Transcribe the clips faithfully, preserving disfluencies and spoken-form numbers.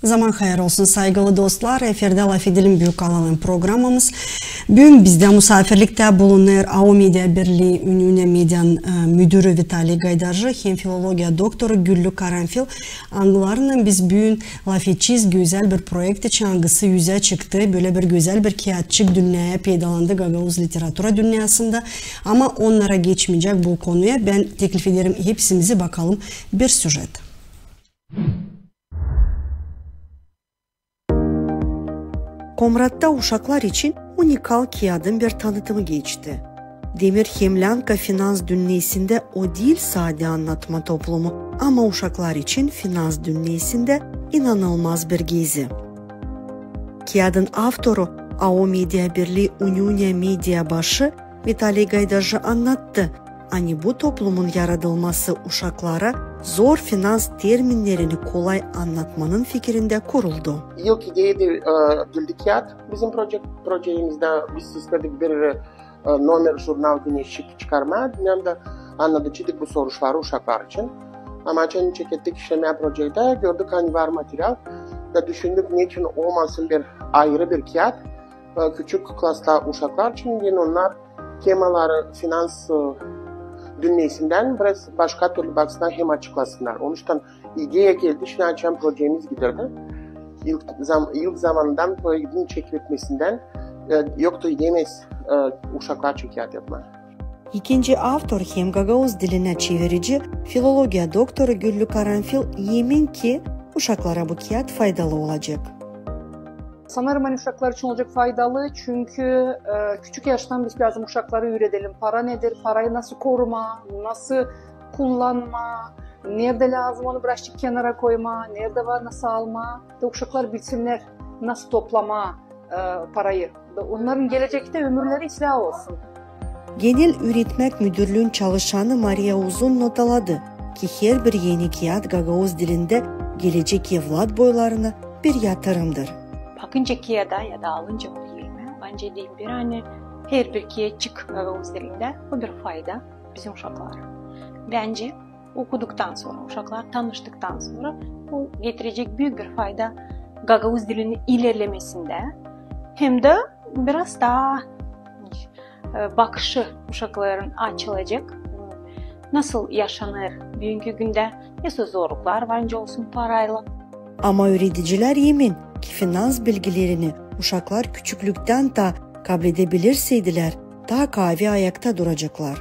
Zaman hayır olsun, saygılı dostlar. Efirdä "LAFedelim" büük kanalın programamız. Büün bizdä musaafirliktä bulunêr A O Media Birlii Union Medianın, e, müdürü Vitaliy Gaydarjı hem filologiya doktoru Güllü Karanfil, angılarınnan biz büün lafedecez gözäl bir proekt için, angısı üzä çıktı. Bölä bir gözäl bir kiyatçık dünneyä peydalandı gagauz literatura dünneyasında. Ama onnara geçmeyecek bu konuya, bän teklif ederim hepsimizi bakalım bir süjet. Komratta uşaklar için unikal kiyadın bir tanıtımı geçti. Demir hem länka finans dünneysindä o diil sade annatma toplumu, ama uşaklar için finans dünneysindä inanılmaz bir gezi. Kiyadın avtoru, A O Media Birlii Union Media başı Vitaliy Gaydarjı annattı, ani bu toplumun yaradılması uşaklara zor finans terminnerini kolay annatmanın fikirindä kuruldu. İlk ideya da, e, geldi kiyat bizim proje-, projemizdä. Biz istedik bir, e, nomer jurnal "Güneşçik" çıkarmaa. Dünnedä annadaceydık bu soruşları uşaklar için. Ama açan çekettik işlemää projeyi, gördük, ani var material. Da düşündük, neçin olmasın bir ayırı bir kiyat, e, küçük klasta uşaklar için, hem onnar temaları finans, e, dünneysindän biraz başka türlü baksınnar hem açıklasınnar. Onuştan ideya geldi, şindi açan projemiz giderdi. İlk zam-, ilk zamanından proektin çeketmesindän, e, yoktu ideamız, e, uşaklar için kiyat yapmaa. İkinci avtor hem gagauz dilinä çevirici, filologiya doktoru Güllü Karanfil emin, ki uşaklara bu kiyat faydalı olacek. Sanêrım, ani uşaklar için olacek faydalı, çünkü, e, küçük yaştan biz lääzım uşakları üüredelim. Para nedir, parayı nasıl korumaa, nasıl kullanmaa, neredä lääzım onu birazçık kenara koymaa, neredä var nasıl almaa. Da uşaklar bilsinnär, nasıl toplamaa, e, parayı. Da onnarın gelecektä ömürleri islää olsun. Genel üüretmäk müdürlüün çalışanı Mariya Uzun notaladı, ki herbir eni kiyat gagauz dilindä gelecek evlat boylarına bir yatırımdır. Bakınca kiyada ya da alınca onu elimä, bence deyim bir ani herbir kiyatçık gagauz dilindä, o bir fayda bizim uşaklara. Bence okuduktan sora, uşaklar tanıştıktan sora, bu getirecek büük bir fayda gagauz dilinin ilerlemesindä. Hem dä biraz taa, e, bakışı uşakların açılacek. Nasıl yaşanêr büünkü gündä, nesoy zorluklar var, nicä olsun paraylan. Ama üüredicilär emin, ki finans bilgilerini uşaklar küçüklüktän taa kabledebilirseydilär, taa kaavi ayakta duraceklar.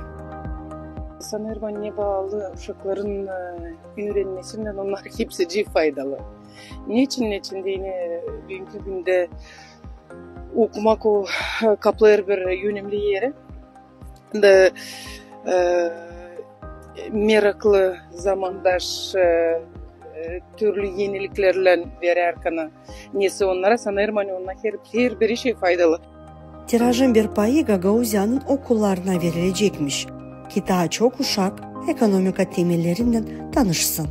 Sanêrım, ani baalı uşakların, e, üürenmesindän onnar hepsicii faydalı. Neçin, neçin deyni, e, büünkü gündä okumak o, e, kaplêêr bir önemli eri. Da, e, meraklı zamandaş, e, e, türlü eniliklerlän verärkän, nesoy onnara, sanêrım, ani onnar her, herbiri şey faydalı. Tirajın bir payı Gagauziyanın okullarına verilecekmiş, ki taa çok uşak ekonomika temellerindän tanışsın.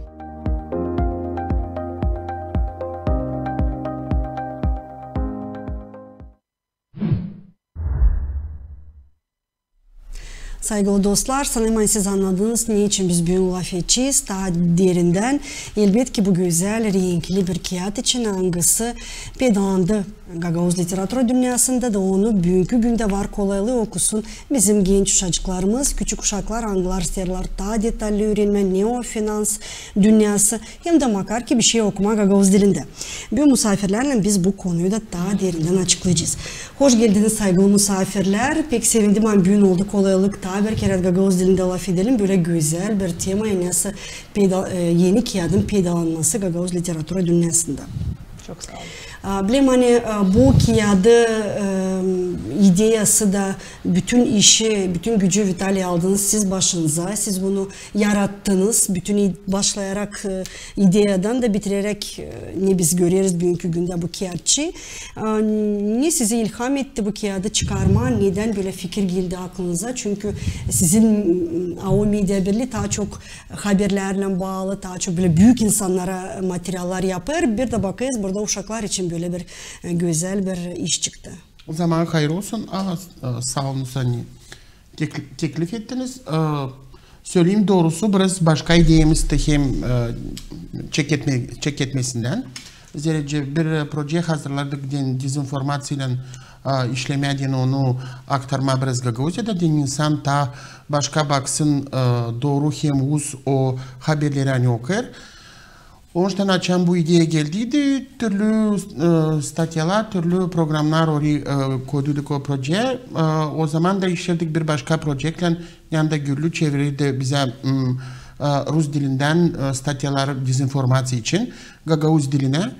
Saygılı dostlar, sanêrım, ani siz annadınız, neçin biz büün lafedecez taa derindän. Elbetki, bu gözäl, renkli bir kiyat için, angısı peydalandı gagauz literatura dünneyasında da onu büünkü gündä var kolaylıı okusun bizim genç uşacıklarımız, küçük uşaklar, angıları isteerlär taa detallı üürenmää, ne o finans dünneyası, hem dä makar ki bişey okumaa gagauz dilindä. Büün musaafirlärlän biz bu konuyu da taa derindän açıklayacez. Hoş geldiniz, saygılı musaafirlär. Pek sevindim, ani büün oldu kolaylık taa bir kerä gagauz dilindä lafedelim. Bölä gözäl bir tema, nesoy peyda-, e, eni kiyadın peydalanması gagauz literatura dünneyasında. Çok saa olun. A, bilerim, ani, e, bu kiyadı, e, ideyası da, bütün işi, bütün gücü, Vitaliy, aldınız siz başınıza. Siz bunu yarattınız. Bütün i-, başlayarak, e, ideyadan da bitireräk, e, ne biz göreriz büünkü gündä bu kiyatçıı. A, ne sizi ilham etti bu kiyadı çıkarmaa? Nedän bölä fikir geldi aklınıza? Çünkü sizin, m, A O Media Birlii taa çok haberlärlän baalı, taa çok bölä büük insannara materiallar yapêr. Bir dä bakêrız, burada uşaklar için bölä bir, e, gözäl bir iş çıktı. Zaman hayır olsun. A, e, saa olun, ani tekl-, teklif ettiniz. E, söleyim doorusu, biraz başka ideyamız da hem, e, çeketme-, çeketmesindän. Zerä bir proje hazırladık deyni dezinformaţiyaylan, e, işlemää deyni onu aktarmaa biraz Gagauziyada deyni insan taa başka baksın, e, dooru hem uz o haberleri ani okuyêr. Onuştan açan bu ideya geldiydi, türlü, e, statyalar, türlü programnar ori, e, koyduyduk o proje. E, o zaman da işerdik bir başka projeklän, yanında Güllü çevirirdi bizä, m, e, rus dilindän, e, statyalar dezinformaţiya için gagauz dilinä.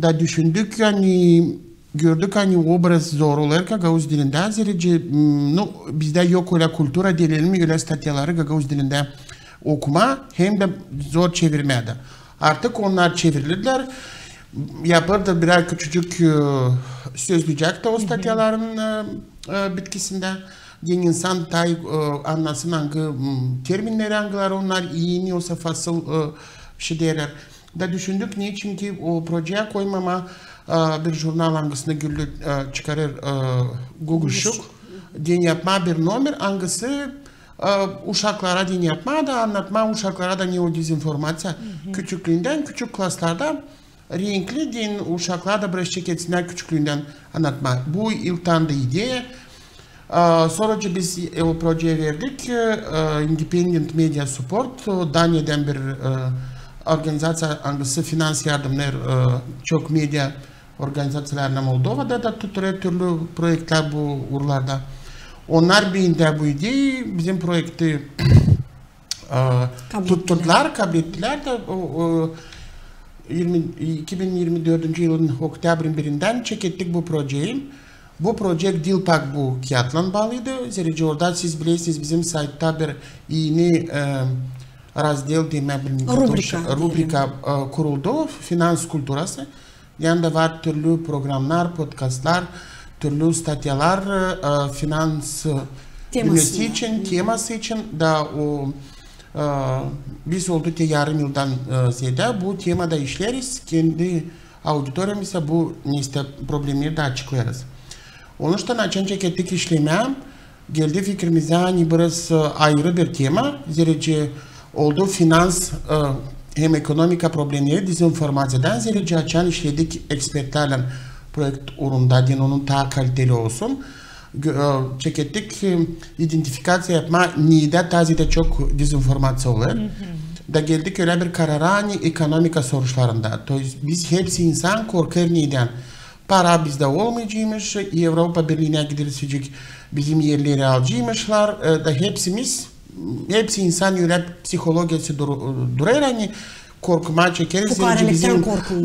Da düşündük, ani gördük, ani o biraz zor olêr gagauz dilindä, zerä, m, nu, bizdä yok ölä kultura deyelim, ölä statyaları gagauz dilindä okumaa, hem dä zor çevirmää dä. Artık onnar çevirilirlär. Yapıldı biraz küçücük, e, sözlücek tä o statyaların, e, e, bitkisindä. Deyni insan taa, e, annasın, angı, m, terminneri, angıları onnar ii, osa fasıl, e, şey deerlär. Da düşündük, neçin ki o projeyä koymamaa, e, bir jurnal, angısını Güllü, e, çıkarêr, e, Guguşuk. Guguşuk. Deyni yapmaa bir nomer, angısı, e, uşaklara deyni yapmaa da annatmaa uşaklara da ne o dezinformaţiya. Küçüklüündän, küçük klaslarda renkli deyni uşaklara da biraz çeketsin küçüklüündän annatmaa. Bu ilk tanıdı ideya. E, sora biz, e, o projeyä verdik, e, Independent Media Support, e, Daniyadan bir, e, organizaţiya, angısı finans yardımnêêr, e, çok media organizaţiyalarına Moldovada da tutêr türlü proektlär bu uurlarda. Onnar beendi bu ideya, bizim proekti, e, tutturdular, kablettilär da o, o, irmi, iki bin irmi dördüncü yılın oktäbrinin birindän çekettik bu projeyi. Bu proje diil pak bu kiyatlan baalıydı. Zerä orada siz bilersiniz, bizim saytta bir eni, e, razdel, deyni, rubrika, rubrika, e, kuruldu, finans kulturası. Yanında var türlü programnar, podkastlar, türlü statyalar, e, finans, e, dünnesi için, teması için da o, e, biz oldu te yarım yıldan, e, zeedä bu temada işleeriz, kendi auditoriyamıza bu neştä problemleri da açıklêêrız. Onuştan açan çekettik işlemää, geldi fikirimizä, ani biraz, e, ayırı bir tema, zerä oldu finans, e, hem ekonomika problemeri dezinformaţiyadan, zerä açan işledik ekspertlärlän proekt uurunda, deyni onun taa kaliteli olsun. Gö-, e, çekettik, e, identifikaţiya yapmaa, neredä taa zeedä çok dezinformaţiya olêr. Da geldik ölä bir karara, ani ekonomika soruşlarında. То есть biz hepsi insan korkêr neredän. Para bizdä olmayaceymış, Evropa Birliinä gidersecek, bizim erleri alacaymışlar, e, da hepsimiz, hepsi insan ölä psihologiyası dur-, durêr, ani korkmaa çekeriz, zerä bizim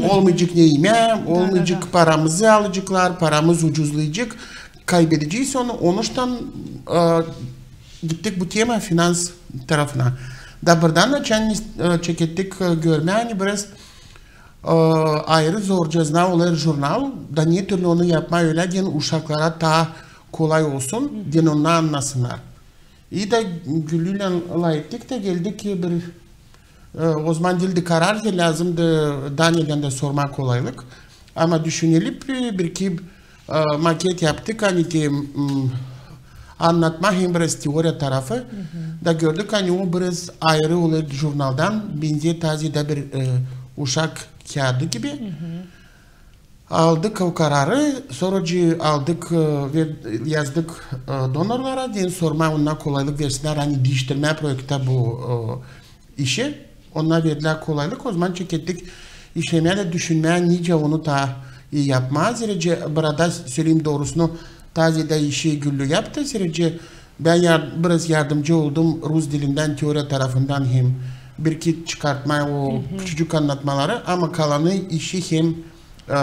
olmayacek ne imää, olmayacek, paramızı alaceklar, paramız ucuzlayacek, kaybedecez onu, onuştan, e, gittik bu tema finans tarafına. Da bırdan da çekettik, e, görmää, ani biraz, e, ayırı zorcazna olêr jurnal, da ne türlü onu yapmaa ölä, deyni uşaklara taa kolay olsun, deyni onnar annasınnar. İi da Güllüylän lafettik da geldik bir, e, o zaman diildi karar, ki lääzımdı Daniyadan da sormaa kolaylık. Ama düşünelim, bir, bir iki, e, maket yaptık, ani te, m, annatma hem biraz teoriya tarafı. Da gördük, ani o biraz ayırı olêr jurnaldan, benzee taa zeedä bir, e, uşak kiyaadı gibi. Aldık o kararı, soracı aldık, e, ve yazdık, e, donorlara, deyni sormaa, onnar kolaylık versinnär, ani diiştirmää proektä bu, e, işi. Onnar verdilär kolaylık, o zaman çekettik işlemää da düşünmää, nicä onu taa ii yapmaa. Zerä burada, söleyim doorusunu, taa zeedä işi Güllü yaptı, zerä bän yar-, biraz yardımcı oldum rus dilindän, teoriya tarafından hem bir iki çıkartmaa o küçücük annatmaları, ama kalanı işi hem, e,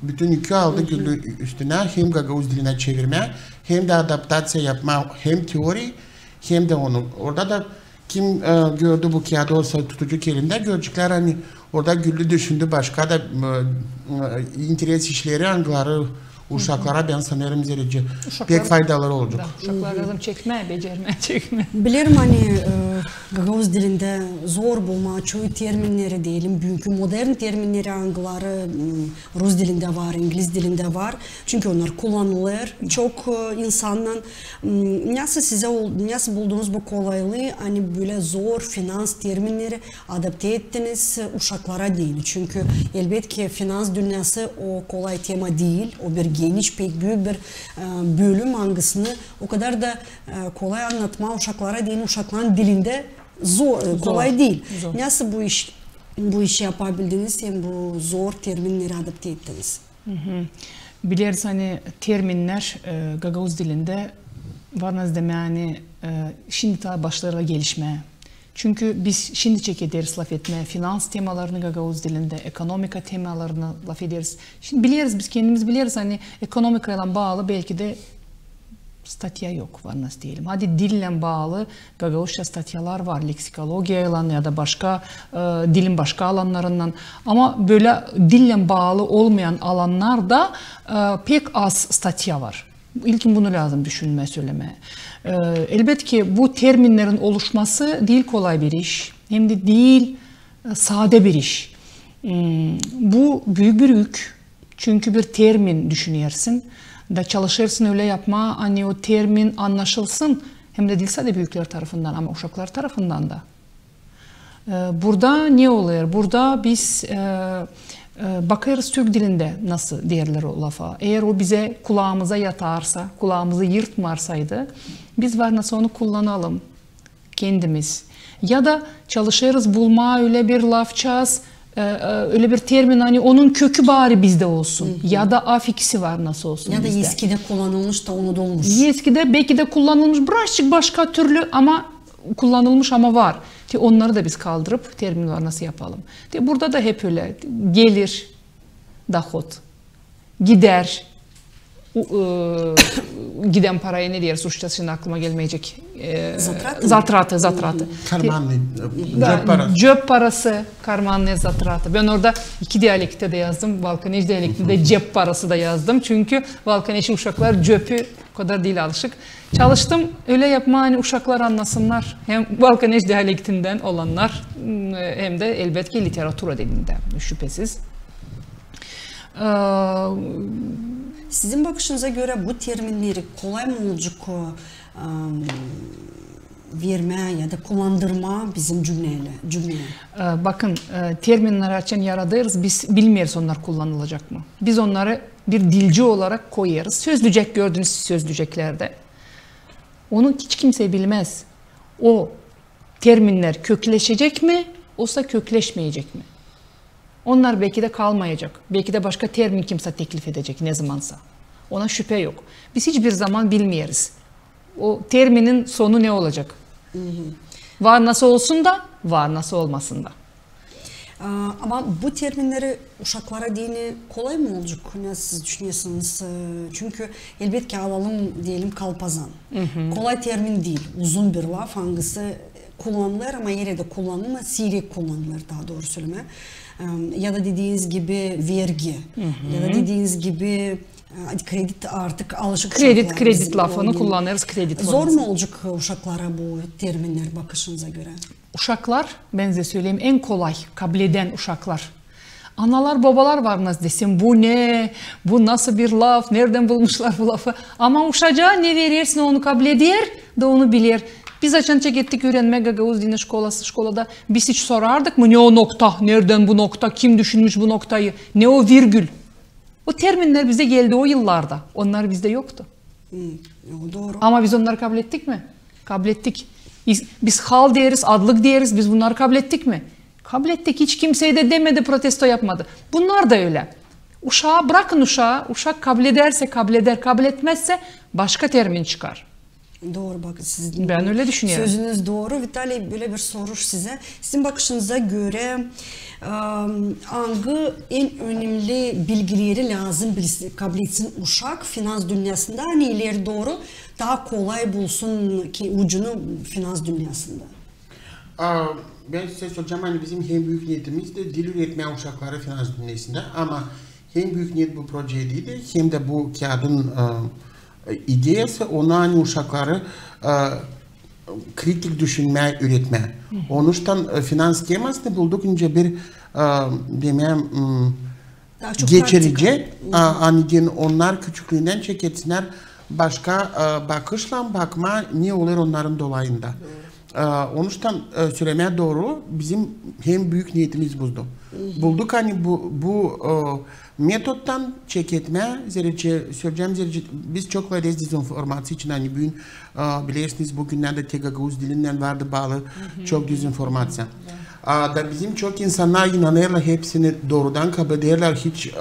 bütün yükü aldı Güllü üstünä, hem gagauz dilinä çevirmää, hem dä adaptaţiya yapmaa hem teoriyi, hem dä onu. Orada da kim, e, gördü bu kiyaadı, olsa tutucu elindä, göreceklär, ani orada Güllü düşündü başka da, e, e, interes işleri, angıları Uşaklara, bän sanêrım, zerrecä pek faydaları olacek. Da, uşakları lääzım çekmää, becermää, çekmää. Bilerim, ani e, gagauz dilindä zor bulmaa çoyu terminneri, deyelim, büünkü modern terminneri, angıları m, rus dilindä var, ingliz dilindä var. Çünkü onnar kullanılêr çok e, insannan. M, Nasıl sizä, ol- nasıl buldunuz bu kolaylıı, ani bölä zor finans terminneri adapte ettiniz e, uşaklara deyni? Çünkü, elbetki, finans dünnäsı o kolay tema diil, o bir geniş, pek büük bir e, bölüm, angısını o kadar da e, kolay annatmaa uşaklara deyni, uşakların dilindä zor, e, kolay diil. Nasıl bu iş, bu işi yapabildiniz hem bu zor terminneri adapte ettiniz? Bileriz, ani terminnär e, gagauz dilindä var nasıl demää, ani e, şindi taa başlêêrlar gelişmää. Çünkü biz şindi çekederis lafetmää finans temalarını gagauz dilindä, ekonomika temalarını lafederiz. Şindi bileriz, biz kendimiz bileriz, ani ekonomikaylan baalı belki dä statya yok, var nasıl deyelim. Hadi dillän baalı gagauzça statyalar var, leksikologiyaylan ya da başka e, dilin başka alannarınnan. Ama bölä dillän baalı olmayan alannarda e, pek az statya var. İlkin bunu lääzım düşünmää, sölemää. E, elbetki, bu terminnerin oluşması diil kolay bir iş, hem dä diil e, sade bir iş. M, Bu büük bir ük. Çünkü bir termin düşünersin da çalışêrsın ölä yapmaa, ani o termin annaşılsın, hem dä diil sade büüklär tarafından, ama uşaklar tarafından da. E, Burada ne olêr? Burada biz e, e, bakêrız türk dilindä nasıl deerlär o lafa. Eer o bizä kulaamıza yatarsa, kulaamızı yırtmarsaydı, biz var nasıl onu kullanalım kendimiz. Ya da çalışêrız bulmaa ölä bir lafçaaz, e, e, ölä bir termin, ani onun kökü bari bizdä olsun. Ya da afiksi var nasıl olsun bizdä. Ya da eskidä kullanılmış da unudulmuş. Eskidä belki dä kullanılmış, birazçık başka türlü, ama kullanılmış, ama var. Te onnarı da biz kaldırıp termin var nasıl yapalım. Te burada da hep ölä gelir, доход, gider, u- e, gidän paraya ne deeriz rusça, şindi aklıma gelmeyecek. E, Затраты. Zatraты, zatraты. Karmannıy, e, Da, cep parası. Cep parası, карманные затраты. Bän orada iki dialektä dä yazdım, balkaneş dialektindä cep parası da yazdım. Çünkü balkaneşi uşaklar cepä o kadar diil alışık. Çalıştım ölä yapmaa, ani uşaklar annasınnar. Hem balkaneş dialektindän olannar, m, hem dä elbetki literatura dilindä, şüpesiz. E, Sizin bakışınıza görä bu terminneri kolay mı olacek e, vermää ya da kullandırmaa bizim cümlelä, cümleyä? E, Bakın, e, terminneri açan yaradêrız, biz bilmeeriz, onnar kullanılacak mı. Biz onnarı bir dilci olarak koyêrız sözlücek, gördünüz sözlüceklerdä. Onu hiç kimsey bilmäz. O terminner kökleşecek mi, osa kökleşmeyecek mi? Onnar belki dä kalmayacek. Belki dä başka termin kimsä teklif edecek ne zamansa. Ona şüpä yok. Biz hiçbir zaman bilmeeriz, o terminin sonu ne olacek. Var nasıl olsun da, var nasıl olmasın da. A, Ama bu terminneri uşaklara deyni kolay mı olacek? Ne siz düşünersiniz? E, Çünkü elbetki alalım, deyelim, kalpazan. Kolay termin diil, uzun bir laf, angısı kullanılêr, ama erä dä kullanılmêêr, siirek kullanılêr, taa dooru sölemää. E, Ya da dediiniz gibi vergi, ya da dediiniz gibi e, kredit artık alışık. Kredit, kredit lafını kullanêrız, kredit. Zor mu olacek uşaklara bu terminneri bakışınıza görä? Uşaklar, bän sizä söleyim, en kolay kabledän uşaklar. Analar, bobalar var nasıl desem, bu ne, bu nasıl bir laf, nerdän bulmuşlar bu lafı. Ama uşacaa ne verersin, onu kableder da onu biler. Biz açan çekettik üürenmää gagauz dilini şkolası, şkolada, biz hiç sorardık mı, ne o nokta, nerdän bu nokta, kim düşünmüş bu noktayı, ne o virgül? O terminner bizä geldi o yıllarda, onnar bizdä yoktu. Hı, o dooru. Ama biz onnarı kablettik mi? Kablettik. Biz, biz hal deeriz, adlık deeriz, biz bunnarı kablettik mi? Kablettik. Hiç kimsey dä demedi, protesto yapmadı. Bunnar da ölä. Uşaa, brakın uşaa, uşak kabledersä kableder, kabletmezsä başka termin çıkar. Dooru, bakın, sizin... Bän ölä düşünerim. Sözünüz dooru. Vitaliy, bölä bir soruş sizä. Sizin bakışınıza görä, angı en önemli bilgileri lääzım bilsin, kabletsin uşak finans dünnäsindä, ani ileri dooru taa kolay bulsun ki ucunu finans dünnäsindä? A, Bän sizä soracam, ani bizim en büük neetimiz dä diil üüretmää uşakları finans dünnäsindä, ama hem büük niyet bu projeydä, hem dä bu kiyadın, e, ideyası, ona, ani uşakları, e, kritik düşünmää üüretmää. Onuştan, e, finans temasını bulduk nicä bir, e, demää, m, geçirici, a, ani deyni onnar küçüklüündän çeketsinär başka, e, bakışlan bakmaa, ne olêr onnarın dolayında. E, onuştan, e, sölemää dooru, bizim hem büük niyetimiz buydu. Bulduk, ani bu, bu, e, metottan çeketmää, zerä ki, söleyecäm, zerä ki, biz çok lääz dezinformaţiya için, ani büün, e, bilersiniz, bugünnerdä te gagauz dilindän vardı baalı çok dezinformaţiya. A, da bizim çok insannar inanêrlar hepsini doorudan kabul ederlär, hiç, e,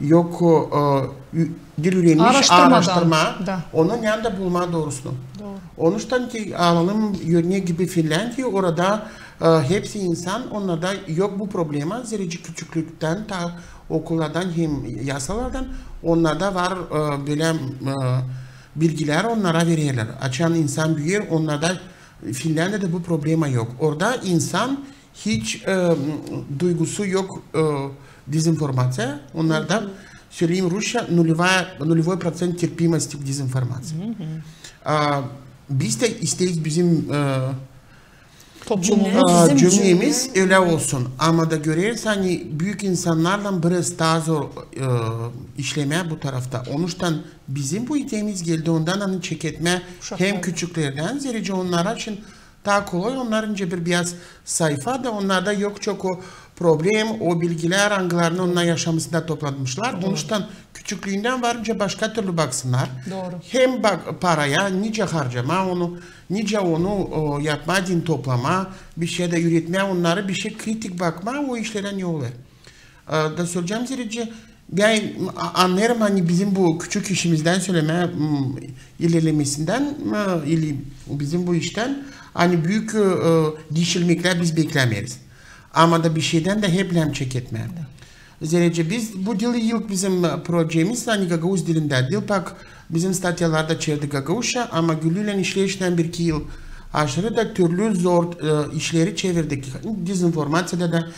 yok, e, ü-, diil üürenmiş, aaraştırma. Da. Onun yanında bulmaa doorusunu. Dooru. Onuştan ki, alalım örnek gibi Finländiya, orada, e, hepsi insan, onnarda yok bu problema, zerä ki küçüklüktän, ta okullardan hem yasalardan, onnarda var, e, bölä, e, bilgilär onnara vererlär. Açan insan büüyer, onnarda Finländiyada bu problema yok. Orada insan hiç, e, duygusu yok, e, dezinformaţiya. Onnarda, söleyim rusça, нулевая, нулевой процент терпимости к дезинформации. A, biz dä isteeriz bizim, e, toplumumuz, a, bizim cümlemiz ölä olsun. Ama da göreriz, ani büük insannarlan biraz taa zor, e, işlemää bu tarafta. Onuştan bizim bu ideyamız geldi, ondan, ani çeketmää hem küçüklerdän, zerä ki onnar için taa kolay, onnar nicä bir biraz sayfa da, onnarda yok çok o problem, o bilgilär, angılarını onnar yaşamasında toplatmışlar. Onuştan küçüklüündän var nicä başka türlü baksınnar. Dooru. Hem bak paraya, nicä harcamaa onu, nicä onu, o, yapmaa deyni toplamaa, bişey dä üüretmää onnarı, bişey kritik bakmaa o işlerä, ne olêr. E, da söleyecäm, zerä ki, bän, a-, annêêrım, ani bizim bu küçük işimizdän, sölemää, m, ilerlemesindän, m, ili bizim bu iştän, ani büük, e, diişilmeklär biz beklämeeriz. Ama da bişeydän dä hep lääzım çeketmää. Zerä ki biz, bu diil ilk bizim projemiz, ani gagauz dilindä diil, bak, bizim statyalarda çevirdi gagauzça, ama Güllüylän işleşmää bir-iki yıl aşırı da türlü zor, e, işleri çevirdik. Dezinformaţiyada da,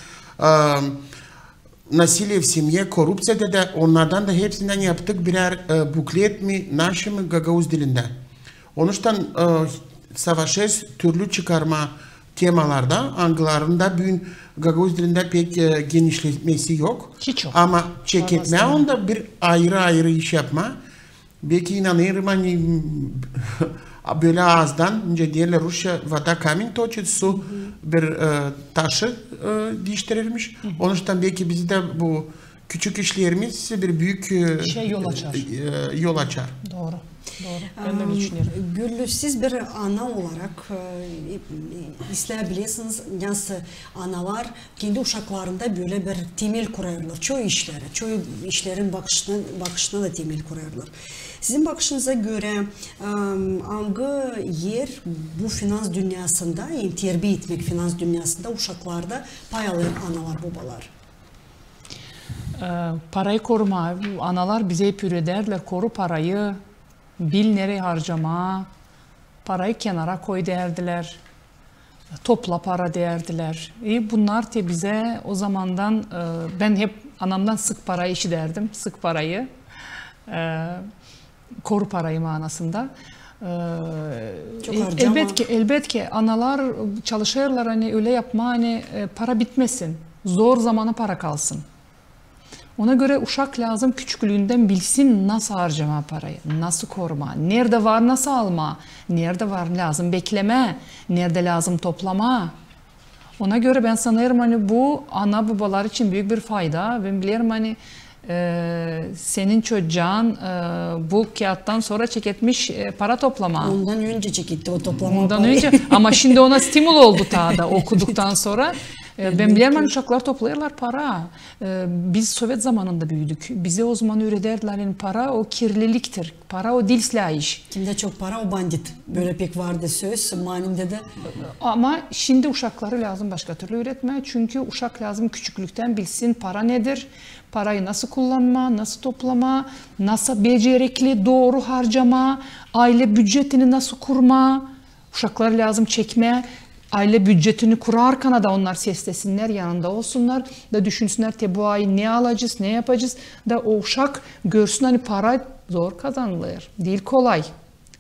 e, Насилие в семье, коррупцияда da, onnardan da hepsindän yaptık birär, e, buklet mi, naşi mi gagauz dilindä. Onuştan, e, savaşêrız türlü çıkarmaa temalarda, angılarında büün gagauz dilindä pek, e, genişlemesi yok. Hiç yok. Ama çeketmää onda bir ayırı-ayırı iş yapmaa. Beki inanêrım, ani, m, bölä azdan, nicä deerlär rusça, вода камень точит, su bir, e, taşı, e, diiştirirmiş. Onuştan beki bizi dä bu küçük işlerimiz bir büük, e, şey, yol açar. E, yol açar. Dooru, dooru. Bän dä düşünerim. Güllü, siz bir ana olarak, e, islää bilersiniz, nasıl analar kendi uşaklarında bölä bir temel kurêrlar. Çoyu işleri, çoyu işlerin bakışına, bakışına da temel kurêrlar. Sizin bakışınıza görä, em, angı er bu finans dünnäsindä, yani terbiä etmäk finans dünnäsindä uşaklarda pay alêr analar, bobalar? E, parayı korumaa, analar bizä hep üüredärdilär, koru parayı, bil nereyi harcamaa, parayı kenara koy deerdilär, topla para deerdilär. E, bunnar te bizä o zamandan, e, bän hep anamdan sık parayı işidärdim, sık parayı, e, koru parayı maanasında. E, çok e, harcamaa. Elbetki, elbetki, analar çalışêrlar, ani ölä yapmaa, ani, e, para bitmesin, zor zamanı para kalsın. Ona görä uşak lääzım küçüklüündän bilsin, nasıl harcamaa parayı, nasıl korumaa, neredä var nasıl almaa, neredä var lääzım beklemää, neredä lääzım toplamaa. Ona görä bän sanêrım, ani bu ana-bobalar için büük bir fayda. Bän bilerim, ani, e, senin çocuun, e, bu kiyattan sora çeketmiş, e, para toplamaa. Ondan öncä çeketti o toplamaa parayı. Ondan öncä. Ama şindi ona stimul oldu taa da okuduktan sora. E, bän bilerim, ani uşaklar toplêêrlar para. E, biz sovet zamanında büüdük. Bizä o zaman üüredärdilär, ani para o kirliliktir. Para o diil islää iş. Kimdä çok para, o bandit. Bölä pek vardı söz, malimdä dä. Ama şindi uşakları lääzım başka türlü üüretmää. Çünkü uşak lääzım küçüklüktän bilsin, para nedir, parayı nasıl kullanmaa, nasıl toplamaa, nasıl becerikli, dooru harcamaa, aylä bücetini nasıl kurmaa. Uşakları lääzım çekmää. aylä bücetini kurarkan da onnar seslesinnär, yanında olsunnar da düşünsünnär, te bu ay ne alacez, ne yapacez, da o uşak görsün, ani para zor kazanılêr, diil kolay.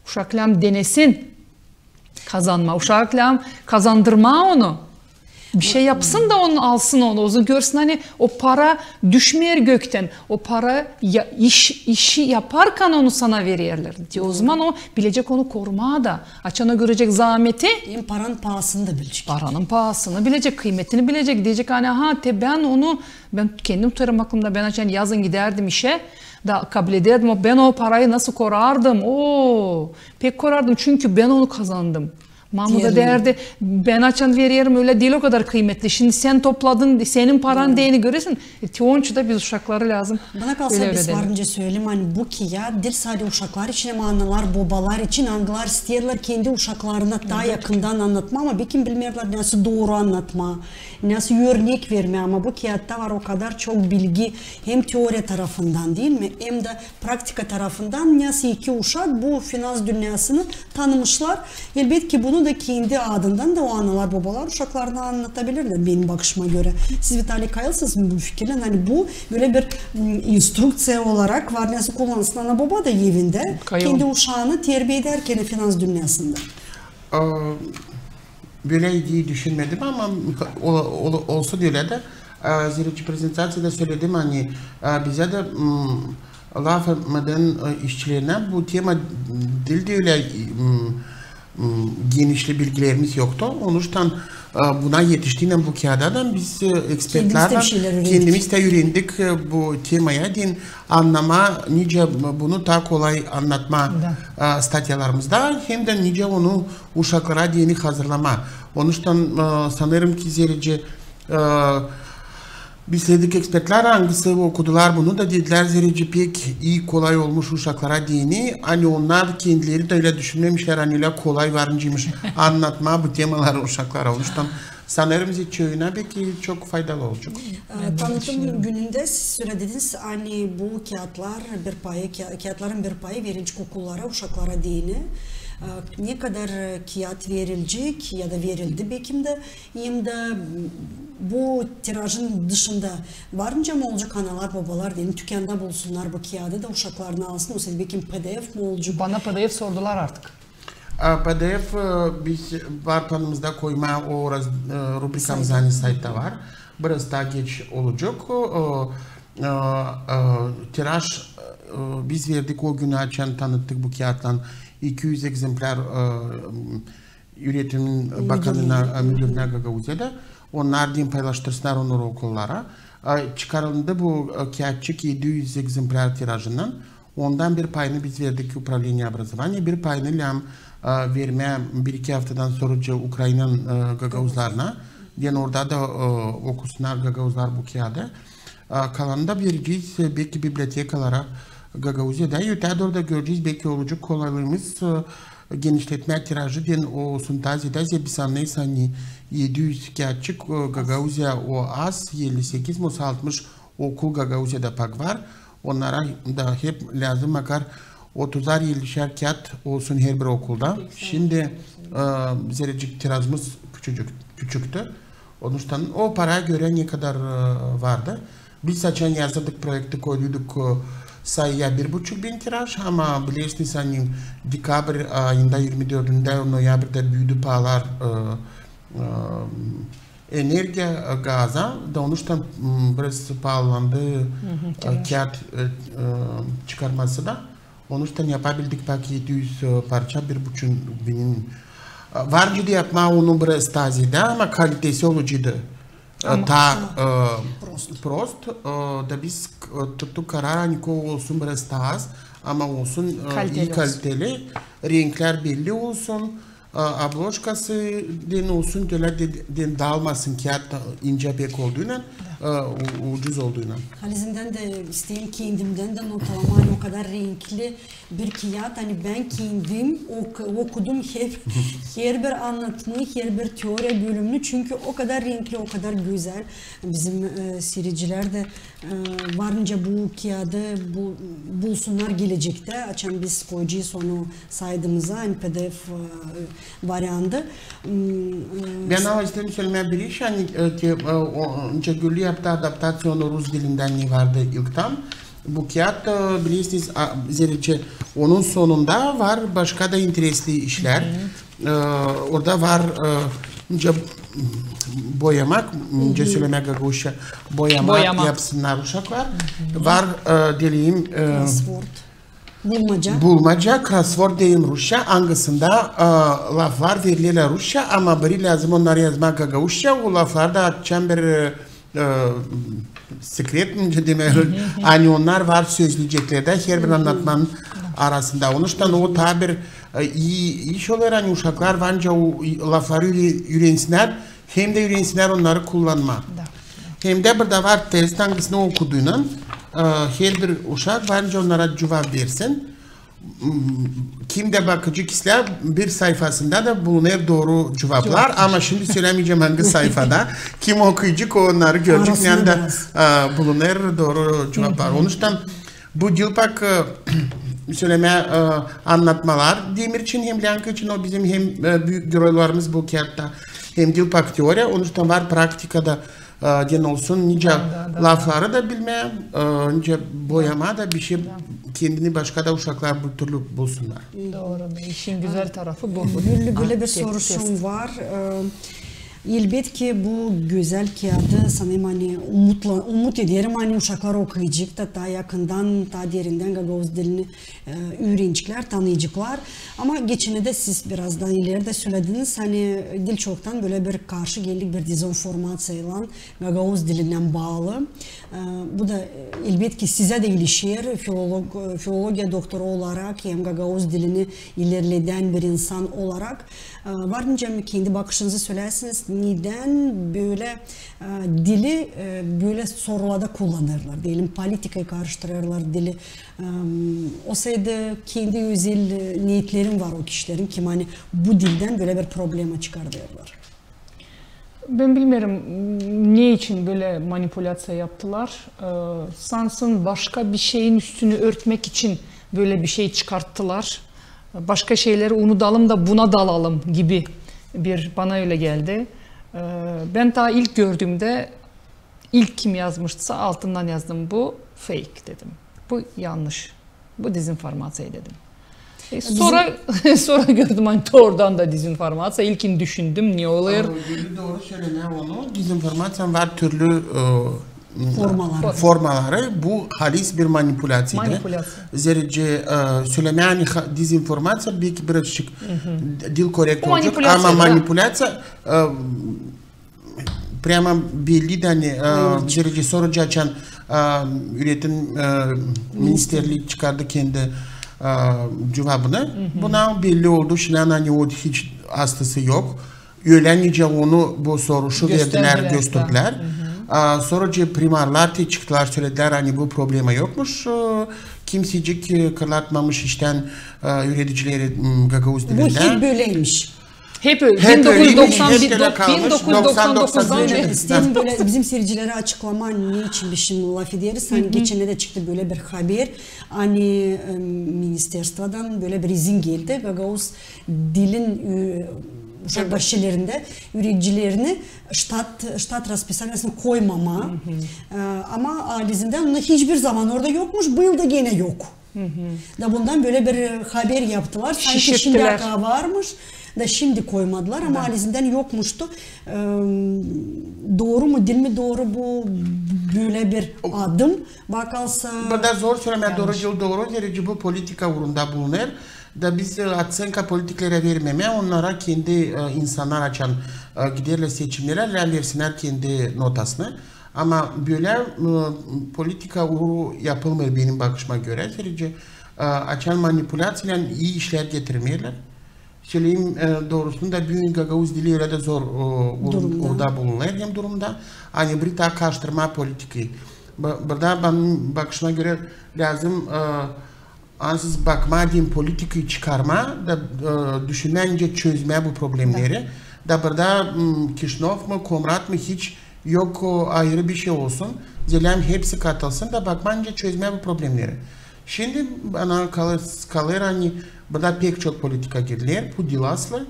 Uşak lääzım denesin kazanmaa, uşak lääzım kazandırmaa onu. Bir şey yapsın da onu alsın onu. O zaman görsün, ani o para düşmeer göktän. O para ya, iş, işi yaparkan onu sana vererlär. Te o zaman o bilecek onu korumaa da. Açan o görecek zaameti. Hem paranın paasını da bilecek. Paranın paasını bilecek, kıymetini bilecek. Deyecek, ani, aha, te bän onu, bän kendim tutarım aklımda, bän açan yazın gidärdim işä, da kabul edärdim, o bän o parayı nasıl korardım. Oo, pek korardım, çünkü bän onu kazandım. Mamu da deerdi, bän açan vererim, ölä diil o kadar kıymetli. Şindi sän topladın, senin paran deyni göresin. E, te onuştan da biz uşakları lääzım. Bana kalsa, biz varınca söleyelim, ani bu kiyat diil sade uşaklar için, ama analar, bobalar için, angılar isteerlär kendi uşaklarına taa yakından annatmaa, ama bekim bilmeerlär, nasıl dooru annatmaa, nasıl örnek vermää, ama bu kiyatta var o kadar çok bilgi, hem teoriya tarafından, diil mi, hem dä praktika tarafından, nasıl iki uşak bu finans dünnäsını tanımışlar. Elbetki, bunu da kendi adından da o analar, bobalar uşaklarına annatabilirlär, benim bakışıma görä. Siz, Vitaliy, kayılsınız mı bu fikirlän, ani bu bölä bir, m, instrukţiya olarak var, nasıl kullansın ana-boba da evindä, kendi uşaanı terbiya edärkän finans dünnäsindä? Aa, bölä ideya düşünmedim, ama ola-, ola-, olsun ölä dä. Aa, zerä ki prezentaţiyada söledim, ani, aa, bizä dä, m, lafedän, e, işçilerinä bu tema diil dä ölä, m, m, genişli bilgilerimiz yoktu. Onuştan, e, buna etiştiynän bu kiyada da biz, e, ekspertlärlän kendimiz dä üürendik, e, bu temaya deyni annamaa, nicä bunu taa kolay annatmaa, e, statyalarımızda, hem dä nicä onu uşaklara deyni hazırlamaa. Onuştan, e, sanêrım ki zerä ki, e, biz işledik ekspertlär, angısı okudular bunu da, dedilär, zerä ki pek ii, kolay olmuş uşaklara deyni, ani onnar kendileri dä ölä düşünmemişlär, ani ölä kolay varıncaymış annatmaa bu temaları uşaklara. Onuştan sanêrım, zerä ki çoyuna beki çok faydalı olacek. E, tanıtım günündä siz sölediniz, ani bu kiyatlar bir payı, kiya-, kiyatların bir payı verilecek okullara, uşaklara deyni. E, ne kadar kiyat verilecek ya da verildi bekim dä, hem dä bu tirajın dışında varınca mı olacek analar, bobalar deyni tükanda bulsunnar bu kiyadı da uşaklarını alsın, o sırada bekim P D F mi olacek? Bana P D F sordular artık. A, P D F, e, biz var planımızda koymaa o raz-, e, rubrikamız ani saytta var. Biraz taa geç olacek. O, e, e, tiraj, e, biz verdik o günü, açan tanıttık bu kiyatlan, iki üz ekzemplär, e, üretimin bakanına, e, müdürünä Gagauziyada. Onnar deyni paylaştırsınnar onnar okullara. E, çıkarıldı bu, e, kiyatçık edi üz ekzemplär tirajından. Ondan bir payını biz verdik Управление образования, bir payını lääzım, e, vermää bir-iki aftadan sora Ukrainanın, e, gagauzlarına. Deyni orada da, e, okusunnar gagauzlar bu kiyadı. E, kalanını da verecez, e, beki bibliotekalara Gagauziyada. Ötää dooru da görecez, beki olacek kolaylığımız, e, genişletmää tirajı deyni o sintaziyada, zerä biz annêêrız, ani edi üz kiyatçık, e, Gagauziya o az, elli sekiz mi, osa altmış okul Gagauziyada pak var. Onnara da hep lääzım makar otuzar, ellişer kiyat olsun herbir okulda. Şindi, e, zerä ki tirajımız küçücük, küçüktü. Onuştan o paraya görä ne kadar, e, vardı. Biz açan yazırdık proekti, koyduyduk, e, sayıya bir buçuk bin tiraj, ama bilersiniz, ani dekabr ayında, irmi dördündä noyabrda büüdü paalar, e, e, energiya, e, gaza, da onuştan, m, biraz paalandı, e, kiyat, e, e, çıkarması da. Onuştan yapabildik pak edi üz, e, parça, bir buçuk binin. E, varcıydı yapmaa onu biraz taa zerä, ama kalitesi olacıydı, e, taa, e, prost. E, da biz, e, tuttuk karar, ani o olsun biraz taa az, ama olsun, e, ii kaliteli, renklär belli olsun. A, обложкası deyni olsun, deyni daalmasın kiyat, incä pek olduunnan. e, u-, ucuz olduuna. Halizdän dä isteerim kendimdän dä not almaa, ani o kadar renkli bir kiyat, ani bän kendim ok-, okudum hep, herbir annatmayı, herbir teoriya bölümünü, çünkü o kadar renkli, o kadar gözäl. Bizim, e, siiredicilär dä, e, var nicä bu kiyadı bu-, bulsunnar gelecektä, açan biz koyacez onu saytımıza, ani P D F, e, variantı. M, e, Bän ama isteerim sölemää bir iş, ani, e, te, e, o, nicä Gülli yaptı adaptaţiyonu rus dilindän, ne vardı ilktan. Bu kiyat, e, bilersiniz, a, zerä onun sonunda var başka da interesli işlär. E, orada var, e, nicä boyamak, nicä sölemää gagauzça, boyamak yapsınnar uşaklar. Var, e, deyim, e, Bulmaca. Bulmaca, krosvord deyim rusça, angısında, e, laflar verilerlär rusça, ama biri lääzım onnarı yazmaa gagauzça, o lafları da açan bir, e, e, sekret, nicä demäli, ani onnar var sözlüceklerdä herbir annatmanın arasında. Onuştan o taa bir, e, ii iş olêr, ani uşaklar var nicä o lafları üre-, üürensinnär, hem dä üürensinnär onnarı kullanmaa. Da. Hem dä burada var test, angısını okuduynan, e, herbir uşak var nicä onnara cuvap versin. M, kim dä bakacek islää, bir sayfasında da bulunêr dooru cuvaplar. Ama şindi sölämeyecäm, angı sayfada. Kim okuyacek, o onnarı görecek, ne anda, e, bulunêr dooru cuvaplar. Onuştan bu dil pak, e, sölemää, e, annatmalar deyim için hem Länka için, o bizim hem, e, büük geroylarımız bu kiyatta, hem dil pak teoriya, onuştan var praktikada, e, deyni olsun, nicä lafları da bilmää, e, nicä boyamaa da bişey, kendini başka da uşaklar bu türlü bulsunnar. Dooru. İşin gözäl tarafı bu. Bölä bir soruşum var. E, Elbetki, bu gözäl kiyadı, sanêrım, ani umutla-, umut ederim, ani uşaklar okuyacek da taa yakından, taa derindän gagauz dilini, e, üüreneceklär, tanıyaceklar. Ama geçennerdä siz birazdan ileri dä sölediniz, ani dil çoktan bölä bir karşı geldik bir dezinformaţiyaylan gagauz dilindän baalı. E, bu da, e, elbetki, sizä dä ilişer, filolog-, e, filologiya doktoru olarak hem gagauz dilini ilerledän bir insan olarak. E, var nicä kendi bakışınızı sölärsiniz, nedän bölä, e, dili, e, bölä sorularda kullanêrlar, deyelim, politikayı karıştırêrlar dili. E, olsaydı, kendi özel, e, neetleri var o kişilerin, kim ani bu dildän bölä bir problema çıkardêrlar. Bän bilmeerim, ne için bölä manipuläţiya yaptılar. E, sansın başka bir şeyin üstünü örtmäk için bölä bir şey çıkarttılar. Başka şeyleri unudalım da buna dalalım gibi bir, bana ölä geldi. E, bän taa ilk gördüümdä, ilk kim yazmıştısa, altından yazdım, bu fake dedim. Bu yannış. Bu dezinformaţiya dedim. E, sora, sora gördüm, ani doorudan da dezinformaţiya. İlkin düşündüm, ne olêr? Ama dooru sölemää onu, dezinformaţiyanın var türlü, e, formaları. Bu halis bir manipuläţiyadır. Manipuläţiya. Zerä, e, sölemää, ani ha-, dezinformaţiya beki birazçık dil korekt olacek, ama manipuläţiya, e, Prama belli dä, ani, e, zerä sorucu açan, e, üretim, e, ministerlii çıkardı kendi, e, cuvabını. Buna belli oldu, şindän, ani o hiç astası yok. Ölä nicä onu bu soruşu verdilär, gösterdilär. E, sorucu primarlar te çıktılar, söledilär, ani bu problema yokmuş. E, kimsecik, e, kırlatmamış iştän, e, üüredicileri, m, gagauz dilindä. Bu hep böleymiş. Hep ölä. Hep ölä. Bin dokuz üz doksan dokuzdan beri. İsteerim bölä bizim siiricilerä açıklamaa, ne için biz şindi lafederiz. Ani geçennerdä çıktı bölä bir haber, ani, e, ministerstvodan bölä bir izin geldi. Gagauz dilin, e, uşak başçalarında üüredicilerini ştat, ştat raspisaniyasına koymamaa. E, ama halizdän hiçbir zaman orada yokmuş, bu yıl da genä yok. Da bundan bölä bir haber yaptılar. Sanki şindi akaa varmış, da şindi koymadılar, ama halizdän yokmuştu. E, dooru mu, diil mi dooru bu, bölä bir adım? Bakalım. Burada zor sölemää, dooru diil, dooru, zerä bu politika uurunda bulunêr. Da biz, e, otsenka politiklerä vermemää, onnara kendi, e, insannar açan, e, giderlär seçimnerä, lääzım versinnär kendi notasını. Ama bölä, e, politika uuru yapılmêêr benim bakışıma görä, zerä, e, açan manipuläţiyaylan ii işlär getirmeerlär. Söleyim, e, doorusunu da, büün gagauz dili ölä dä zor, e, orada bulunêr hem durumda. Ani bir taa karıştırmaa politikayı. Burada bän bakışıma görä lääzım, e, ansız bakmaa deyni politikayı çıkarmaa da, e, düşünmää nicä çözmää bu problemleri. Da burada Kişinöv mu, Komrat mı, hiç yok, o ayırı bir şey olsun. Zerä hepsi katılsın da bakmaa nicä çözmää bu problemleri. Şindi bana kalêr, ani burada pek çok politika girdiler, bu dil aslı.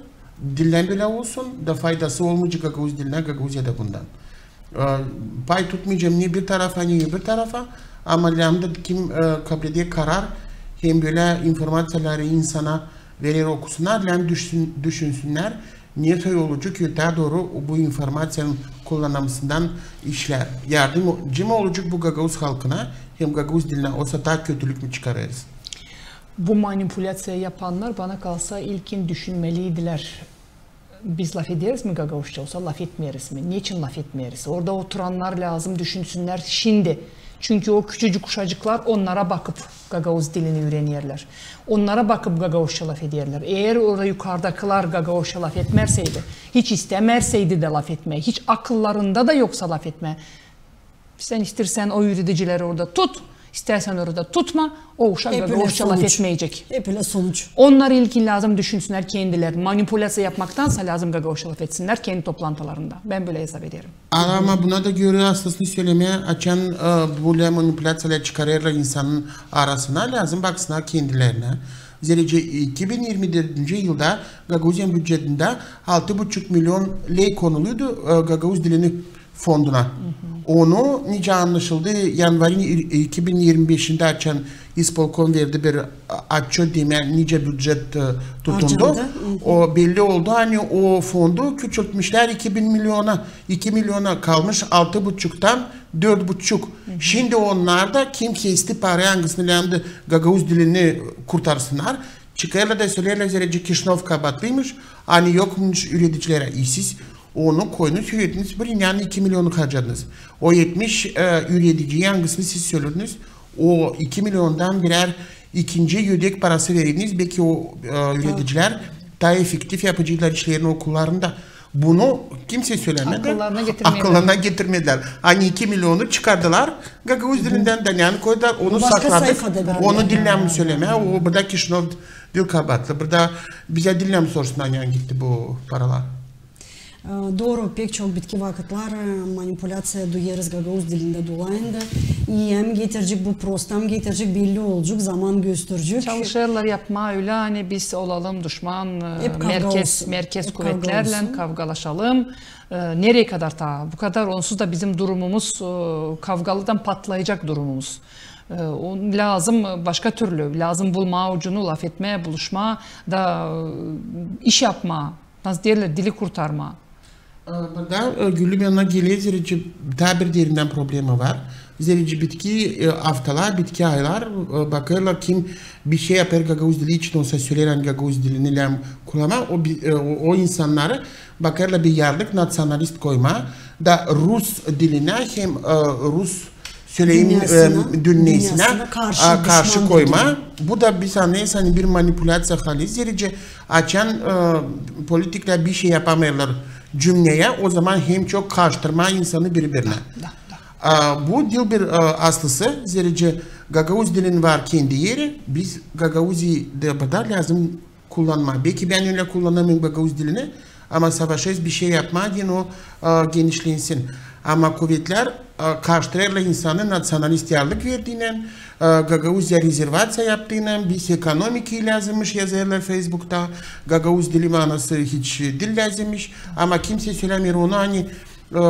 Dillän bölä olsun da faydası olmayacek gagauz dilinä Gagauziyada bundan. E, pay tutmayacam ne bir tarafa, ne öbür tarafa, ama lääzım da kim, e, kableder karar hem bölä informaţiyaları insana verer, okusunnar, lääzım düşün-, düşünsünnär, ne soy olacek ötää dooru bu informaţiyanın kullanılmasından işlär. Yardımcı mı olacek bu gagauz halkına hem gagauz dilinä, osa taa kötülük mü çıkarêrız? Bu manipuläţiya yapannar, bana kalsa, ilkin düşünmeliydilär. Biz lafederiz mi gagauzça, osa lafetmeeriz mi? Neçin lafetmeeriz? Orada oturannar lääzım düşünsünnär şindi. Çünkü o küçücük uşacıklar onnara bakıp gagauz dilini üürenerlär. Onnara bakıp gagauzça lafederlär. Eer orada yukardakılar gagauzça lafetmärseydi, hiç istämärseydi dä lafetmää, hiç akıllarında da yoksa lafetmää, sän istärsän o üüredicileri orada tut, istärsän orada tutma, o uşak gagauzça lafetmeyecek. Hep ölä sonuç. Onnar ilkin lääzım düşünsünnär kendileri. Manipuläţiya yapmaktansa lääzım gagauzça lafetsinnär kendi toplantılarında. Bän bölä esap ederim. Ama buna da görä aslısını sölemää, açan, e, bölä manipuläţiyalar çıkarêrlar insanın arasına, lääzım baksınnar kendilerinä. Zerä iki bin irmi dördüncü yılda Gagauziyanın bücetindä altı buçuk million ley konuluydu, e, gagauz dilini fonduna. Onu, nicä annaşıldı, yanvarın ir-, iki bin irmi beşindä açan ispolkom verdi bir, a, otçot demää, nicä bücet, e, tutundu. O belli oldu, ani o fondu küçültmüşlär iki bin milliona, iki milliona, kalmış altı buçuktan dört buçuk. Şindi onnar da kim kesti parayı, angısını lääzımdı gagauz dilini kurtarsınnar, çıkêrlar da söleerlär, zerä Kişinöv kabaatlıymış, ani yokmuş üüredicilerä. E siz onu koydunuz, üürettiniz bir inanın iki millionu harcadınız. O etmiş, e, üürediciyi, angısını siz sölediniz, o iki milliondan birär ikinci ödek parası verdiniz, beki o, e, üüredicilär taa efektiv yapaceydılar işlerini okullarında. Bunu kimsey sölemedi. Akıllarına getirmedilär. Akıllarına getirmedilär. Ani iki millionu çıkardılar gagauz dilindän da, ani koydular, onu sakladık. Onu diil lääzım sölemää, o burada Kişinöv diil kabaatlı. Burada bizä diil lääzım sorsunnar, ani gitti bu paralar. E, dooru, pek çok bitki vakıtlar, e, manipuläţiya duyêrız gagauz dilindä dolayında. İi hem getirecek bu, prosta hem getirecek, belli olacek, zaman gösterecek. Çalışêrlar yapmaa ölä, ani biz olalım duşman, e, merkez, merkez kuvetlärlän kavgalaşalım. E, nereyä kadar taa? Bu kadar, onsuz da bizim durumumuz, e, kavgalıdan patlayacek durumumuz. E, o, lääzım, e, başka türlü, lääzım bulmaa ucunu, lafetmää, buluşmaa da, e, iş yapmaa. Nasıl deerlär, dili kurtarmaa. E, burada, e, Güllü, bana geler, zerä taa bir derindän problema var. Zerä bitki, e, aftalar, bitki aylar, e, bakêrlar, kim bişey yapêr gagauz dili için, osa söleer, ani gagauz dilini lääzım kullanmaa, o bi-, e, o, o insannarı bakêrlar bir yarlık naţionalist koymaa da rus dilinä hem, e, rus söleyim, e, dünnesinä, dünnesinä karşı, a, karşı koymaa. Bu da biz annêêrız, ani bir manipuläţiya hali, zerä açan, e, politiklär bişey yapamêêrlar cümneyä, o zaman hem çok karıştırmaa insanı biri-birinä. Da, da. A, bu diil bir, e, aslısı, zerä gagauz dilin var kendi eri, biz gagauziyada burada lääzım kullanmaa. Beki bän ölä kullanamêêrım gagauz dilini, ama savaşêrız bişey yapmaa deyni o, e, genişlensin. Ama kuvetlär, e, karıştırêrlar insanı naţionalist yarlık verdiynän, e, Gagauziya rezervaţiya yaptıynän, biz ekonomikayı lääzımmış yazêrlar Feysbukta, gagauz dili manası hiç diil lääzımmış. Ama kimsey sölämeer onu, ani, e,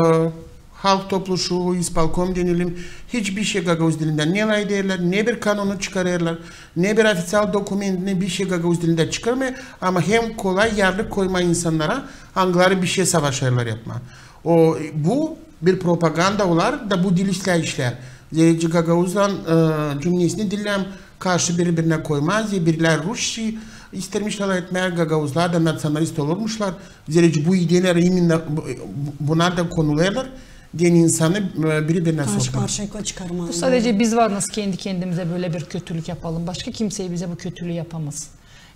Halk Topluşu, ispolkom deyelim, hiç bişey gagauz dilindä ne lafederlär, ne bir kanunu çıkarêrlar, ne bir ofiţial dokumentini, bişey gagauz dilindä çıkarmêêr, ama hem kolay yarlık koymaa insannara, angıları bişey savaşêrlar yapmaa. O, bu bir propaganda olar da bu diil islää işlär. Zerä gagauzlan, e, cümnesini diil lääzım karşı biri-birinä koymaa, zerä birlär rusça istermişlär etmää, gagauzlar da naţionalist olurmuşlar. Zerä bu ideyalar imenna bu-, bu-, bunnar da konulêrlar deyni insanı, e, biri-birinä sokmaa. Karşı-karşıya çıkarmaa. Bu sadecä biz varız kendi kendimizä bölä bir kötülük yapalım. Başka kimsey bizä bu kötülüü yapamaz.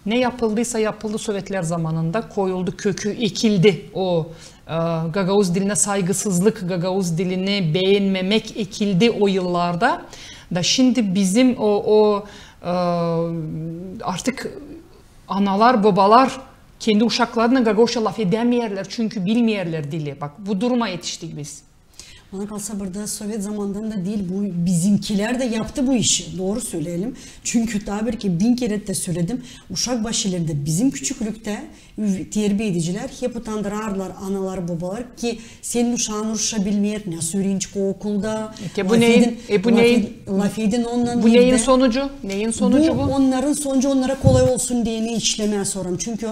Ne yapıldıysa yapıldı Sovetlär zamanında, koyuldu, kökü ekildi o, e, gagauz dilinä saygısızlık, gagauz dilini beenmemäk ekildi o yıllarda. Da şindi bizim o, o, e, artık analar, bobalar kendi uşaklarına gagauzça lafedämeerlär, çünkü bilmeerlär dili. Bak, bu duruma etiştik biz. Bana kalsa, burada sovet zamanından da diil, bu bizimkilär dä yaptı bu işi. Dooru söleyelim. Çünkü taa bir ki bin kerä dä söledim. Uşak başı ilerindä bizim küçüklüktä üv-, terbiedicilär hep utandırardılar analar, bobalar ki senin uşaan rusça bilmeer, nasıl üürenecek o okulda. E, bu neyin, e, bu neyin, lafedin onunnan bu neyin sonucu? Neyin sonucu bu? Onnarın sonucu, onnara kolay olsun deyni işlemää sora. Çünkü, e,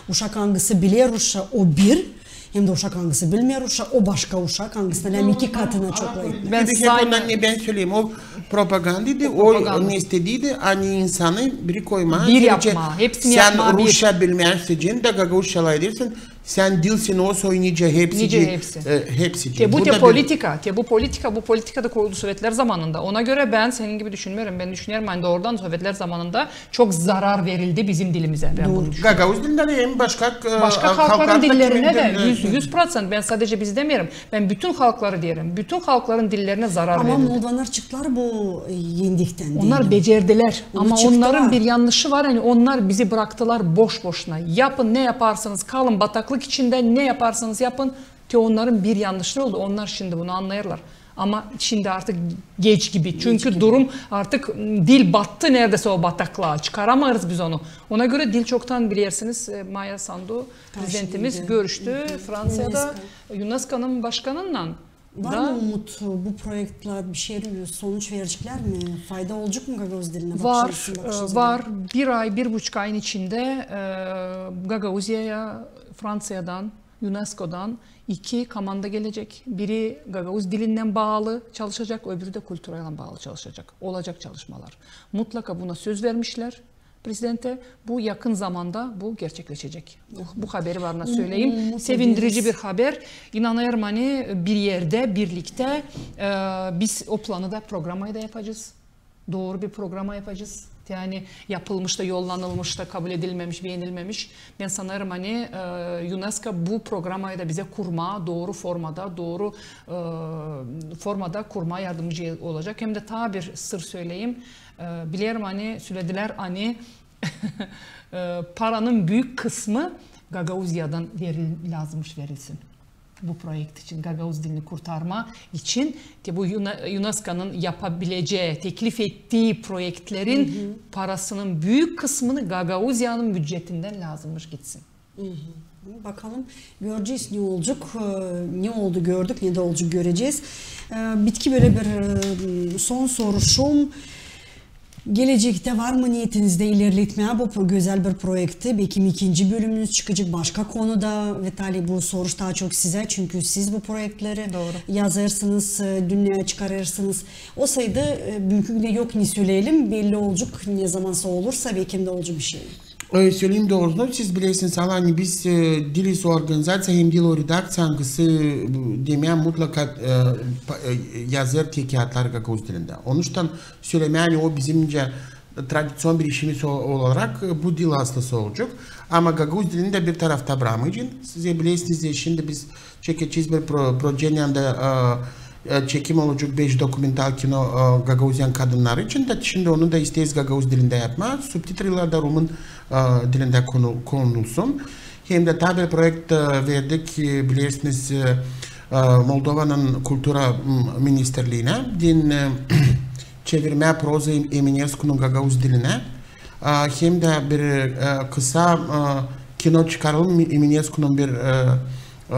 uşak angısı biler rusça, o bir, hem dä uşak angısı bilmeer rusça, o başka uşak, angısına lääzım iki katına çok lafedin. Ben hep ondan ne ben söleyim, o propagandaydı, o neyin istediiydi, ani insanı bir koymaa, bir yapmaa, hepsini yapmaa bir. Sen rusça bilmeersin, da gagauzça lafedersin, sen diilsin o soy nicä hepsi. Nicä hepsi. E, hepsi. Te bu, te politika, te bu politika, bu politika da koyuldu Sovetlär zamanında. Ona görä ben senin gibi düşünmeerim. Ben düşünerim, ani doorudan Sovetlär zamanında çok zarar verildi bizim dilimizä. Ben bunu düşünerim. Gagauz dilindä dä hem başka, e, başka halkların dillerinä dä, yüz, yüz prosent. Ben sadece biz demeerim. Ben bütün halkları deerim. Bütün halkların dillerinä zarar verildi. Ama moldovanlar çıktılar bu, e, endiktän. Onnar becerdilär. Ama onnarın bir yanlışı var. Ani onnar bizi braktılar boş-boşuna. Yapın, ne yaparsanız, kalın bataklık içindä, ne yaparsanız yapın. Te onnarın bir yanlışları oldu. Onnar şindi bunu annêêrlar. Ama şindi artık geç gibi. Çünkü durum artık, m, dil battı neredäsä o bataklıa. Çıkaramêêrız biz onu. Ona görä dil çoktan, bilersiniz, e, Maya Sandu, prezidentimiz görüştü Fransiyada UNESKOnun başkanınnan. Var mı umut, bu proektlär bir şey, sonuç vereceklär mi? Fayda olacek mı gagauz dilinä? Var, e, var. Bir ay, bir buçuk ayın içindä, e, Gagauziyaya Fransiyadan, UNESKOdan iki komanda gelecek. Biri gagauz dilindän baalı çalışacek, öbürü dä kulturaylan baalı çalışacek. Olacek çalışmalar. Mutlaka buna söz vermişlär prezidentä. Bu yakın zamanda bu gerçekleşecek. Bu, bu haberi var, nasıl söleyim. Sevindirici bir haber. İnanêrım, ani bir erdä, birliktä, e, biz o planı da, programayı da yapacez. Dooru bir programa yapacez. Yani yapılmış da, yollanılmış da, kabul edilmemiş, beenilmemiş. Ben sanêrım, ani, e, UNESKO bu programayı da bizä kurmaa, dooru formada, dooru, e, formada kurmaa yardımcı olacek. Hem dä taa bir sır söleyim. E, bilerim, ani söledilär, ani, e, paranın büük kısmı Gagauziyadan veril-, lääzımmış verilsin bu proekt için, gagauz dilini kurtarma için. Te bu UNE-, UNESKOnun yapabilecää, teklif ettiği proektlerin parasının büük kısmını Gagauziyanın bücetindän lääzımmış gitsin. Bakalım, görecez ne olacek, e, ne oldu gördük, ne dä olacek görecez. E, bitki bölä bir, e, son soruşum. Gelecektä var mı nietinizdä ilerletmää bu pro-, gözäl bir proekti? Bekim ikinci bölümünüz çıkacek başka konuda. Vitaliy, bu soruş taa çok sizä, çünkü siz bu proektleri yazêrsınız, e, dünneyä çıkarêrsınız. Olsaydı, e, büünkü gündä yok ne söleyelim, belli olacek, ne zamansa olursa, bekim dä olacek bir şey. E, söleyim doorusunu, siz bilersiniz, ani biz, e, diiliz o organizaţiya hem diil o redakţiya, angısı, e, demää mutlaka, e, pa-, e, yazêr tek kiyatları gagauz dilindä. Onuştan sölemää, ani o bizimcä tradiţion bir işimiz o-, olarak, e, bu diil aslısı olacek. Ama gagauz dilini dä bir tarafta brakmayacez. Siz bilersiniz, şindi biz çekecez bir pro-, proceniyanda, e, e, çekim olacek beş dokumental kino, e, gagauziyan kadınnarı için dä, şindi onu da isteeriz gagauz dilindä yapmaa, subtitraylan da rumın, e, dilindä konu-, konulsun. Hem dä taa bir proekt, e, verdik, e, bilersiniz, e, e, Moldovanın kultura, m, ministerliinä, deyni, e, çevirmää proza Em-, Emineskunun gagauz dilinä. E, hem dä bir, e, kısa, e, kino çıkaralım Emineskunun bir, e, e,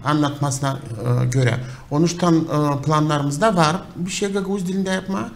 annatmasına, e, görä. Onuştan, e, plannarımızda var bir şey gagauz dilindä yapmaa.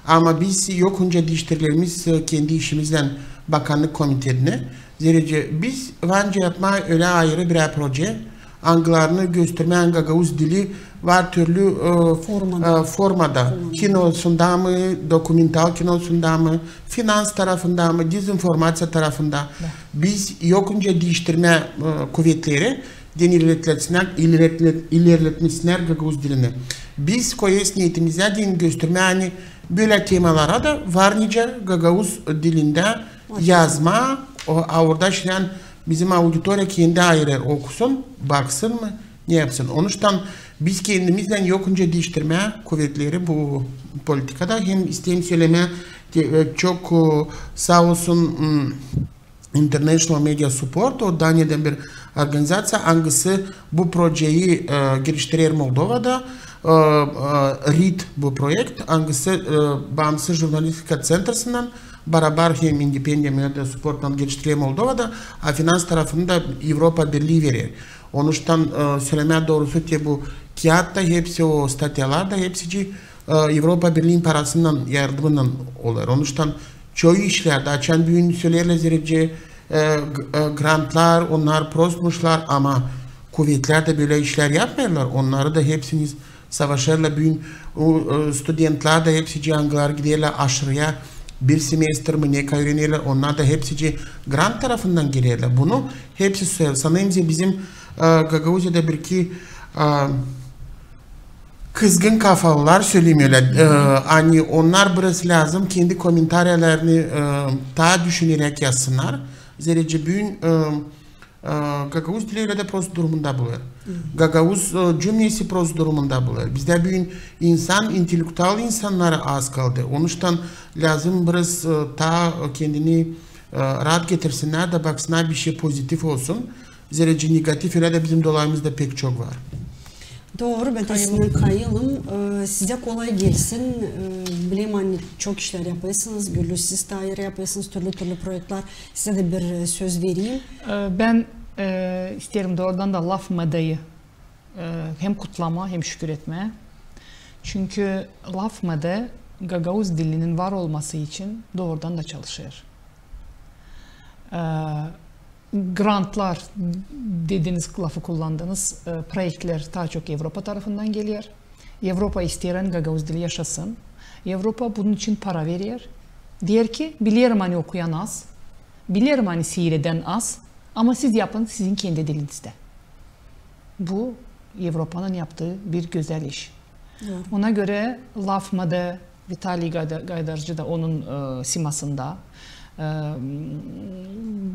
Ama biz yok öncä diiştirilerimiz, e, kendi işimizdän bakannık komitetinä. Zerä biz var nicä yapmaa ölä ayırı birär proje, angılarını göstermää, ani gagauz dili var türlü, e, formada. E, formada. Formada. Kinosunda mı, dokumental kinosunda mı, finans tarafında mı, dezinformaţiya tarafında. Da. Biz yok öncä diiştirmää, e, kuvetleri, deyni ilerletsinär, ilerlet-, ilerletmesinnär gagauz dilini. Biz koyêrız nietimizä, deyni göstermää, ani bölä temalara da var nicä gagauz dilindä yazma, o, a orada işleyen bizim auditoriya kendi ayırêr, okusun, baksın mı, ne yapsın. Onuştan biz kendimizlän yok öncä diiştirmää kuvetleri bu politikada. Hem isteerim sölemää, te-, e, çok, o, saa olsun, m, International Media Support, o Daniyadän bir organizaţiya, angısı bu projeyi, e, geliştirer Moldovada, e, e, RIT bu proekt, angısı, e, Baansız jurnalistika ţentrasınnan barabar hem Independent Media Supportnan geliştiriler Moldovada, a finans tarafını da Evropa Birlii verer. Onuştan, e, sölemää doorusu, te bu kiyat da hepsi, o statyalar da hepsicii, e, Evropa Birliin parasınnan, yardımınnan olêr. Onuştan çoyu işlär, da açan büün söleerlär, zerä, e, g-, e, grantlar, onnar prostmuşlar, ama kuvetlär dä bölä işlär yapmêêrlar. Onnarı da hepsini savaşêrlar büün, o, e, studentlär dä hepsicii, angıları giderlär aşırıya, bir semestr mı, ne kadar üürenerlär, onnar da hepsicii grant tarafından gelerlär. Bunu hepsi sö-, sanêrım, bizim, e, Gagauziyada bir iki, e, kızgın kafalılar, söleyim ölä. E, ani onnar biraz lääzım kendi komentariyalarını, e, taa düşüneräk yazsınnar. Zerä büün, e, e, gagauz dili ölä dä prost durumunda bulêr. Gagauz, e, cümlesi prost durumunda bulêr. Bizdä büün insan, intellektual insannarı az kaldı. Onuştan lääzım biraz, e, taa kendini, e, raat getirsinnär da baksınnar, bişey pozitiv olsun. Zerä negativ ölä dä bizim dolayımızda pek çok var. Dooru, bän kayılım. E, sizä kolay gelsin. E, bilerim, ani çok işlär yapêrsınız, Güllü, siz taa ayrı yapêrsınız türlü-türlü proektlär. Sizä dä bir, e, söz vereyim. E, bän, e, isteerim doorudan da LAFMD-yi, e, hem kutlamaa, hem şükür etmää. Çünkü LAFMD gagauz dilinin var olması için doorudan da çalışêr. E, grantlar dediniz, lafı kullandınız, e, proektlär taa çok Evropa tarafından geler. Evropa isteer, ani gagauz dili yaşasın. Evropa bunun için para verer. Deer ki, bilerim, ani okuyan az, bilerim, ani siiredän az, ama siz yapın sizin kendi dilinizdä. Bu Evropanın yaptıı bir gözäl iş. Ona görä LAFMD, Vitaliy Gayda-, Gaydarcı da onun, e, simasında, e,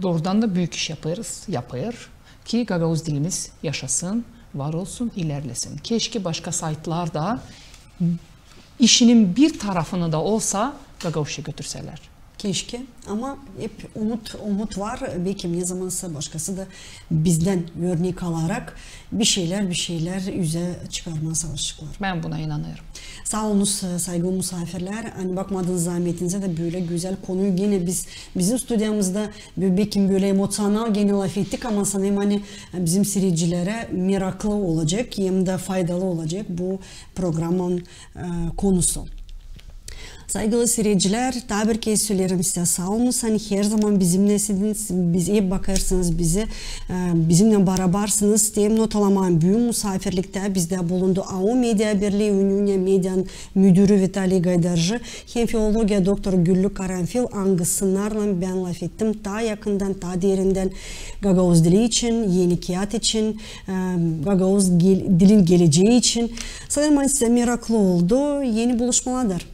doorudan da büük iş yapêrız, yapêr ki gagauz dilimiz yaşasın, var olsun, ilerlesin. Keşke başka saytlar da işinin bir tarafını da olsa gagauzça götürselär. Keşke, ama hep umut, umut var. Bekim ne zamansa başkası da bizdän örnek alarak bişeylär, bişeylär üzä çıkarmaa savaşaceklar. Bän buna inanêrım. Saa olunuz, saygılı musaafirlär. Ani bakmadınız zaametinizi dä bölä gözäl konuyu genä biz, bizim studiyamızda bö-, bekim bölä emoţional genä lafettik, ama sanêrım, ani bizim siiredicilerä meraklı olacek hem dä faydalı olacek bu programın, e, konusu. Saygılı siiredicilär, taa bir kerä söleerim sizä saa olunuz, ani herzaman bizimnäsiniz, biz hep bakêrsınız bizi, e, bizimnän barabarsınız. Isteerim notalamaa, büün musaafirliktä bizdä bulundu A O Media Birlii, Union Medianın müdürü Vitaliy Gaydarcı hem filologiya doktoru Güllü Karanfil, angısınarlan bän lafettim taa yakından, taa derindän gagauz dili için, eni kiyat için, e, gagauz gel-, dilin gelecää için. Sanêrım, ani sizä meraklı oldu. Eni buluşmalara kadar.